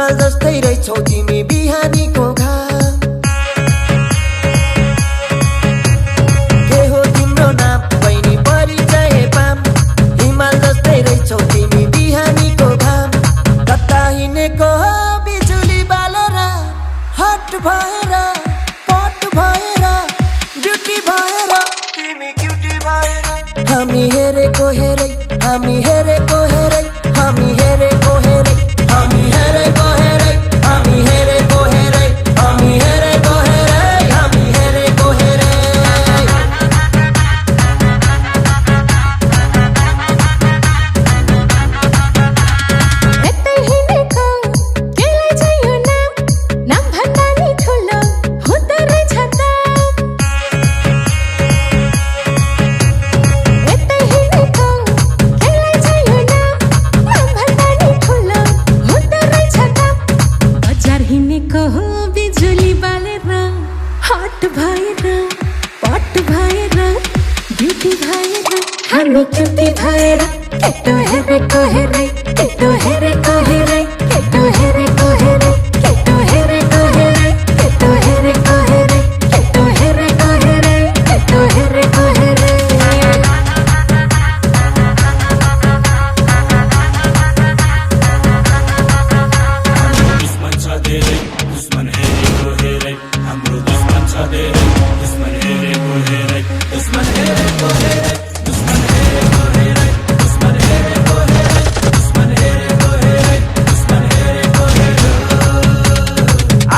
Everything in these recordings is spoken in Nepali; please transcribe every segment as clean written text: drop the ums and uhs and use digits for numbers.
हिमाल जस्तै रहेछौ तिमी बिहानीको घाम के हो तिम्रो नाम बहिनी परिचय पाम हिमाल जस्तै रहेछौ तिमी बिहानीको घाम कता हिँडेको हो बिजुली बालेर हट भएर पट भएर ब्युटी भएर तिमी क्युटी भएर हामी हेरेको हेरै हामी हेरेको हेरै हामी हेरेको हेरै हामी हेरेको हेरै हामी हेरेको हेरै हामी हेरेको हेरै हामी हेरेको हेरै यतै हिँडेको केलाई चाहिँ यो नाम भन्दा नि ठुलो हुँदो रहेछ त यतै हिँडेको केलाई चाहिँ यो नाम भन्दा नि ठुलो हुँदो रहेछ त बजार हिँडेको हो बिजुली बालेर हट भएर पट भएर ब्युटी भएर हामी क्युटी भएर केटो हेरेको हेरै केटो हेरेको हेरै केटो हेरेको हेरै केटो हेरेको हेरै केटो हेरेको हेरै केटो हेरेको हेरै केटो हेरेको हेरै दुश्मन छ धेरै दुश्मन हेरेको हेरै हाम्रो दुश्मन छ धेरै दुश्मन हेरेको हेरै दुश्मन हेरेको हेरै दुश्मन हेरेको हेरै दुश्मन हेरेको हेरै दुश्मन हेरेको हेरै दुश्मन हेरेको हेरै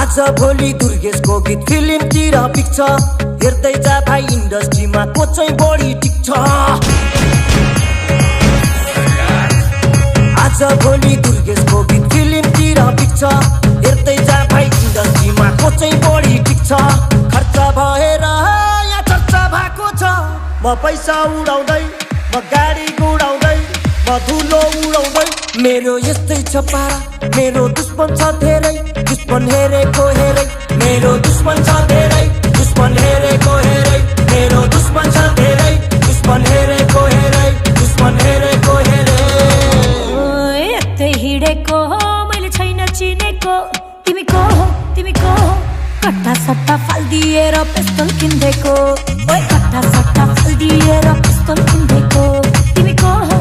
आज भोलि दुर्गेशको गीत फिल्मतिर पिक्छ हेर्दै जा भाइ इन्डस्ट्रीमा को चाहिँ बढी टिक्छ आज भोलि दुर्गेशको गीत फिल्मतिर पिक्छ हेर्दै जा भाइ इन्डस्ट्रीमा को चाहिँ बढी टिक्छ खर्च भएर यहाँ चर्चा भएको छ म पैसा उडाउँदै म गाडी गुडाउँदै म धुलो उडाउँदै मेरो यस्तै छ पारा मेरो दुश्मन छ धेरै दुश्मन हेरेको हेरै मेरो दुश्मन छ धेरै दुश्मन हेरेको हेरै मेरो दुश्मन छ धेरै दुश्मन हेरेको हेरै दुश्मन हेरेको हेरै यतै हिँडेको हो मैले छैन चिनेको तिमी को हो कट्टा सट्टा फालिदिएर पिस्तोल किन्देको ओइ कट्टा सट्टा फालिदिएर पिस्तोल किन्देको तिमी को हो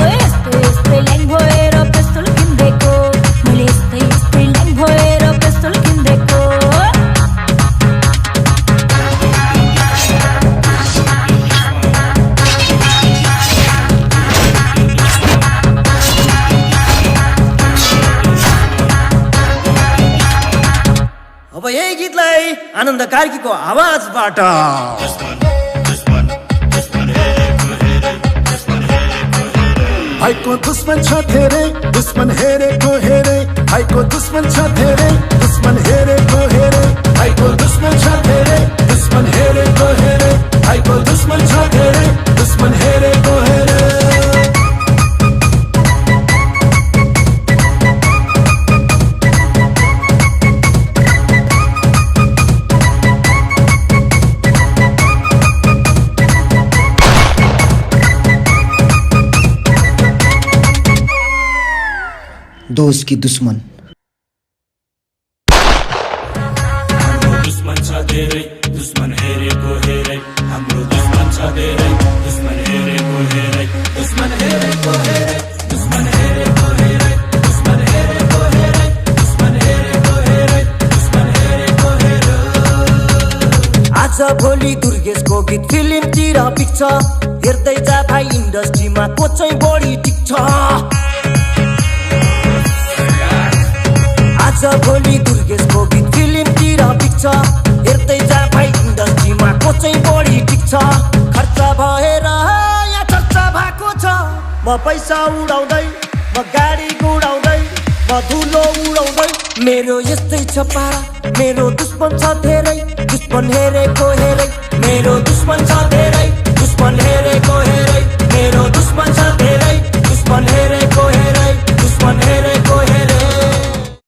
ओइ यस्तै ल्याङ भएर पिस्तोल किन्देको मैले यस्तै ल्याङ भएर पिस्तोल किन्देको अब यही गीतलाई आनन्द कार्कीको आवाजबाट भाइको दुश्मन छ धेरै दुश्मन हेरेको हेरै भाइको दुश्मन छ धेरै दुश्मन हेरेको हेरै भाइको दुश्मन छ धेरै दुश्मन हेरेको हेरै भाइको दुश्मन छ धेरै दुश्मन हेरेको हेरै दोस्त की दुश्मन हाम्रो दुश्मन छ धेरै दुश्मन हेरेको हेरै हाम्रो दुश्मन छ धेरै दुश्मन हेरेको हेरै दुश्मन हेरेको हेरै दुश्मन हेरेको हेरै दुश्मन हेरेको हेरै दुश्मन हेरेको हेरै दुश्मन हेरेको हेरै आज भोलि दुर्गेशको गीत फिल्मतिर पिक्छ हेर्दै जा भाइ इन्डस्ट्रीमा को चाहिँ बढी टिक्छ आज भोलि दुर्गेशको गीत फिल्मतिर पिक्छ हेर्दै जा भाइ इन्डस्ट्रीमा को चाहिँ बढी टिक्छ खर्च भएर यहाँ चर्चा भएको छ म पैसा उडाउँदै म गाडी गुडाउँदै म धुलो उडाउँदै मेरो यस्तै छ पारा मेरो दुश्मन छ धेरै दुश्मन हेरेको हेरै मेरो दुश्मन छ धेरै दुश्मन हेरेको हेरै मेरो दुश्मन छ धेरै दुश्मन हेरेको हेरै दुश्मन हेरेको हेरै